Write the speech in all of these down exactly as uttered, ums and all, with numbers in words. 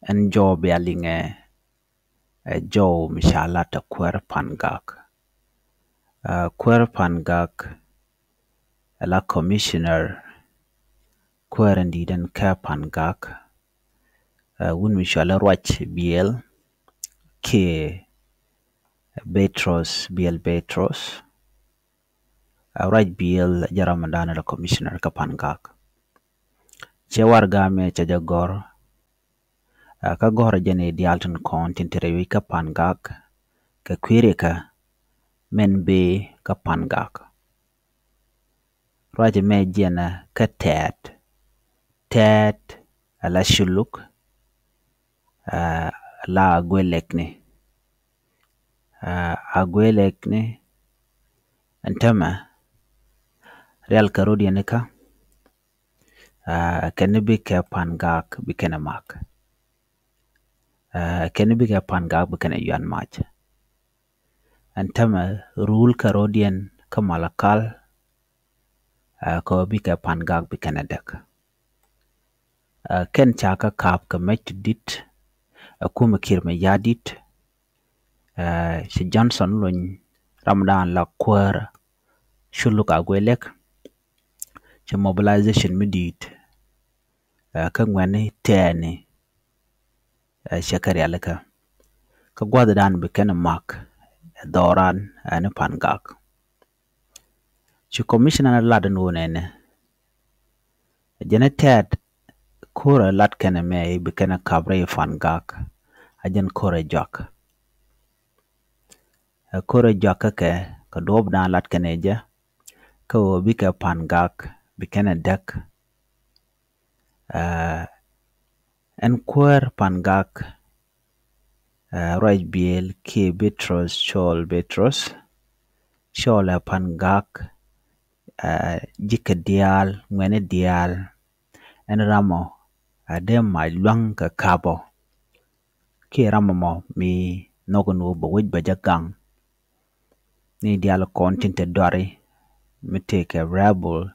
ɛn jɔw bia liŋɛ ɛ jɔw mi ca lat ɛ kuäär Pangak. Ɛ kuäär Pangak ɛ la commissioner kuäär in di̱i̱t ɛn kä Pangak. Ɛ wut mi cɔal ɛ Ruac Biɛl kiɛ Petros, Biɛl Petros. Ɛ Ruac Biɛl jɛ ram mi da̱a̱n ɛ la commissioner kä Pangak. Cɛ warɛga mɛ cɛ jɛ gɔ̱r. Ɛ kä gɔ̱rä jɛn i̱ diaal tin kɔn tin te rɛy wec kä Pangak kɛ kui̱ rikä min bëë kä Pangak. Ruacɛ mɛ jiɛn kä Tɛɛt. Tɛɛt ɛ la Culuk, ɛ la Aguelek ni. Ɛ Aguelek ni ɛn tämɛ rial kɛ rot yɛn ikä. Ɛ kɛn ni bikɛ Pangak bi kɛn ɛ mak. Ɛ kɛn ni bikɛ Pangak bi kɛn ɛ yuan mac. Ɛn tämɛ rul kɛ rot yɛn kä Malakal. Ɛ kɛ bikɛ Pangak bi kɛn ɛ däk. Ɛ kɛn ca kä ka̱p kɛ mec ti di̱t. Ɛ kumɛ Kiir Mayardit. Ɛ ci Johnson Olony ram dan la kuäär Culuk Aguelek. Ci mobilization mi di̱i̱t. Ɛ kä ŋuɛ̈ni tɛɛni ɛ cɛ kɛ rialikä. Kä gua̱thdan bi kɛn mak ɛ dhɔran ɛ ni Pangak. Ci commissioner ni lat ni wunɛ ni jɛn ɛ Tɛɛt ko̱rɛ lat kɛn mɛ bi kɛn kap rɛy Pangak. A jɛn ko̱rɛ juak. Ɛ ko̱rɛ juak kä kɛ kɛ duɔ̱ɔ̱p dan lat kɛn jɛ kä ɣöö bikɛ Pangak bi kɛn däk. Ɛ ɛn kuäär Pangak. Ɛ Ruac Biɛl kiɛ Petros, Cɔl Petros. Cɔl ɛ Pangak. Ɛ ji̱kɛ diaal, ŋuɛ̈ni diaal. Ɛn ramɔ ɛ dee mac lua̱ŋ kɛ kapɔ. Kiɛ ramɔ mɔ mi nhɔk ni wä bɛ wec bɛ jɛ gaŋ. Ni diaal kɔn tin te dɔri mi tëëkɛ rebel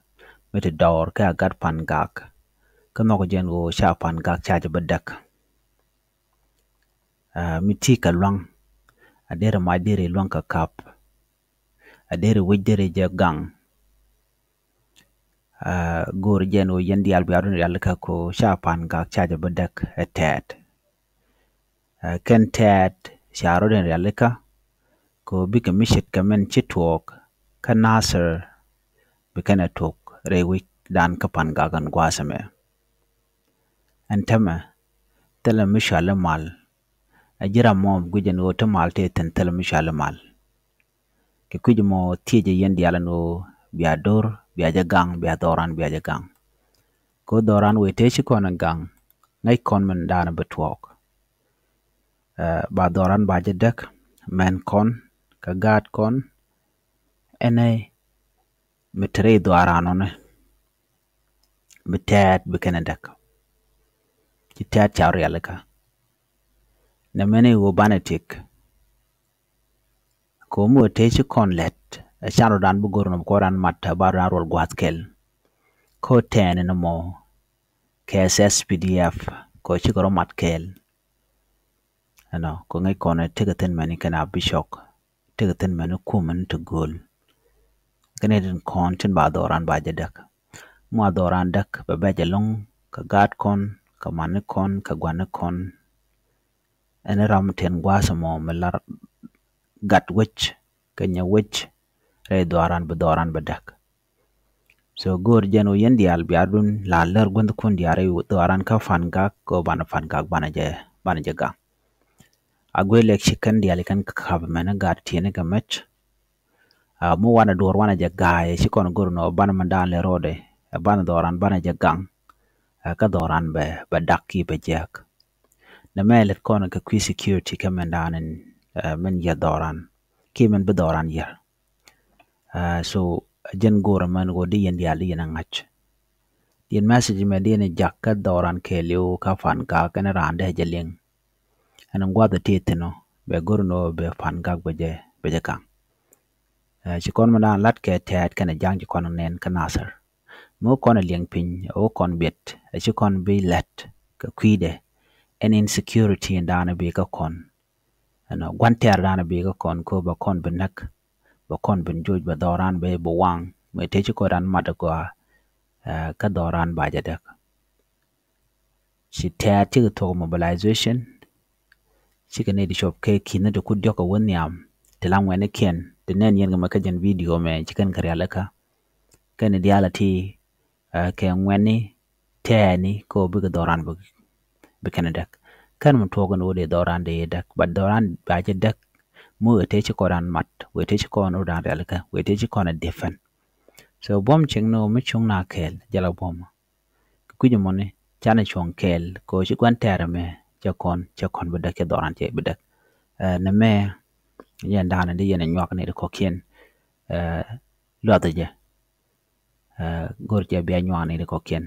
mi te dɔɔr kɛ a gat Pangak. Kä nhɔk jɛn ɣöö ca Pangak ca jɛ bä däk. Ɛ mi ti kɛ lua̱ŋ. A derɛ mac derɛ lua̱ŋ kɛ kap. A derɛ wec derɛ jɛ gaŋ. Ɛ go̱o̱r jɛn ɣöö yɛn diaal bia run rialikä ko ca Pangak ca jɛ bä däk ɛ Tɛɛt. Ɛ kɛn Tɛɛt ca rot in rialikä ko bikɛ mi ce̱tkɛ min ci tuɔɔk kä Nasir bi kɛn ɛ tuɔɔk rɛy wec dan kä Pangak ɛn gua̱a̱th ɛmɛ. Ɛn tämɛ thilɛ mi cɔal i̱ mal. Ɛ ji̱ ram mɔ guic ɛn ɣöö ti mal tëë thi̱n thilɛ mi cɔal i̱ mal. Kɛ kui̱c mɔ thiecɛ yɛn diaal ɛn ɣöö bia do̱r bia jɛ gaŋ bia dhɔran bia jɛ gaŋ. Kɛ ɣöö dhɔran wëë tëë ci kɔn ɛ gaŋ ŋäc kɔn min daanɛ bi tuɔɔk. Ɛ ba dhɔran ba jɛ däk mɛn kɔn kɛ gaat kɔn. Ɛn ɛ mi te rɛy dhɔran ɔnɛ. Bi Tɛɛt bi kɛn ɛ däk. Ci Tɛɛt ca rialikä. Nɛ mɛn i̱ ɣöö banɛ tik. Ko̱mi wä tëë ci kɔn lɛt ɛ can rɔdan bi go̱r nɔm kɔran mat ɛ ba rɔdan ruɔl gua̱th kɛl. Ko tɛɛni ni mɔ kɛ S S P D F ko cikɛ rɔ mat kɛl. Ɛnɔ ko ŋäc kɔn ɛ tekɛ thin mɛni kɛn a bicɔk. Tekɛ thin mɛni kum mɛni te gööl. Kɛn ɛ tin kɔn tin ba dhɔran ba jɛ däk. Mua dhɔran däk bɛ bɛ jɛ loŋ kɛ gaat kɔn kɛ mani kɔn kɛ guani kɔn. Ɛn ram tin gua̱a̱th mɔ mi lar gat wec kɛ nyɛ wec rɛy dhɔran bi dhɔran bi däk. So go̱o̱r jɛn wä yɛn diaal bia dun la lär guänh kun diaal rɛy dhɔran kä Pangak kɛ banɛ Pangak banɛ jɛ banɛ jɛ gaŋ. A guey lɛk ci kɛn diaal kɛn kap mɛn gat tiɛni kɛ mɛc. A mi wanɛ duɔr wanɛ jɛ ga̱a̱y ci kɔn go̱r nɔ banɛ mɛn daan lɛ rɔɔdɛ ɛ banɛ dhɔran banɛ jɛ gaŋ. Ɛ kä dhɔran bɛ bɛ dak ki bɛ jiäk. Nɛ mɛ lɛt kɔn kɛ kui̱ security kɛ mɛn daan in ɛ mɛn yɛ dhɔran ki mɛn bi dhɔran yɛ. Ɛ so jɛn go̱r mɛn wä di yɛn diaal di yɛn a ŋa̱c. Diɛn message mɛ diɛn jak kä dhɔran kɛɛliw kä Pangak kɛn raan dee jɛ liŋ. Ɛn gua̱th ti thin ɔ bɛ go̱r nɔ bɛ Pangak bɛ jɛ bɛ jɛ kaŋ. Ɛ ci kɔn mi daan lat kɛ Tɛɛt kɛnɛ ja̱ŋ ci kɔn nɛn kä Nasir. Mi wä kɔn ɛ liɛŋ piny ɛ wä kɔn biɛt ɛ ci kɔn bi lɛt kɛ kui̱dɛ. ɛn insecurity in da̱a̱n bi kä kɔn. Ɛn gua̱n tɛɛr da̱a̱n bi kä kɔn ko bɛ kɔn bi näk, bɛ kɔn bi joc, bɛ dhɔran bɛ bi waŋ, mɛ tëë ci kɔn dan mat gɔaa. Kä dhɔran ba jɛ däk. Ci tɛɛr cikɛ thuɔk mobilization. Cikɛ ni di cop kɛ ki̱n ni di kut diɔk kɛ wä nhiam ti la ŋuɛni kiɛn ti nɛn yɛn kɛ mɛ kä jɛn video mɛ ci kɛn kɛ rialikä. Kɛn diaal a ti kɛ ŋuɛni tɛɛni kɛ wä bikɛ dhɔran bi kɛn däk. Kɛn mi tuɔk ni wä di dhɔran di däk, but dhɔran ba jɛ däk. Mu wee tëë ci kɔn dan mat, wee tëë ci kɔn wä dan rialikä, wee tëë ci kɔn a defend. So buɔm cieŋ ni wä mi cuŋ na kɛɛl jɛ la buɔm. Kɛ kui̱c mɔni canɛ cuɔ̱ŋ kɛɛl kɛ ɣöö ci gua̱n tɛɛr ɛmɛ cɛ kɔn, cɛ kɔn bi däk, cɛ dhɔran cɛ bi däk. Nɛ mɛ yɛn da̱a̱n di yɛn nyuak ni di kɔ̱kiɛn. Luath jɛ go̱r cɛ bia nyuak ni di kɔ̱kiɛn.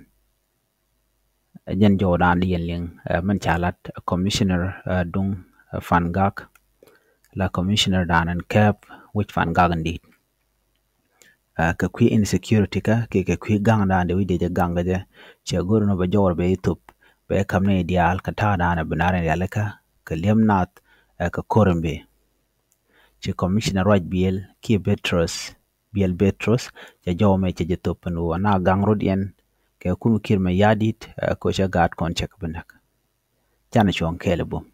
Jɛn jɔw da̱a̱n di yɛn liŋ mɛn ca lat commissioner duŋ Fangak la commissioner da̱a̱n ɛn kɛɛp wi̱c Fangak in di̱i̱t. Kɛ kui̱ insecurity kä kiɛ kɛ kui̱ gaŋ da̱a̱n dee wi̱c dee jɛ gaŋ kɛ jɛ, cɛ go̱r ni bɛ jɔwr bɛ i̱ thop bɛ i̱ ka̱m ni diaal kɛ ta̱a̱ da̱a̱n ɛ bi nar in rialikä kɛ li̱em nath kɛ ko̱r in bi. Ci commissioner ruac Biɛl kiɛ Petros, Biɛl Petros, cɛ jɔw mɛ cɛ jɛ thop in wä na gaŋ rot yɛn kɛ kum kiɛr mɛ ya̱di̱t kɛ cɛ gaat kɔn cɛ kɛ bi näk. Canɛ cuɔ̱ŋ kɛɛl ɛ bum.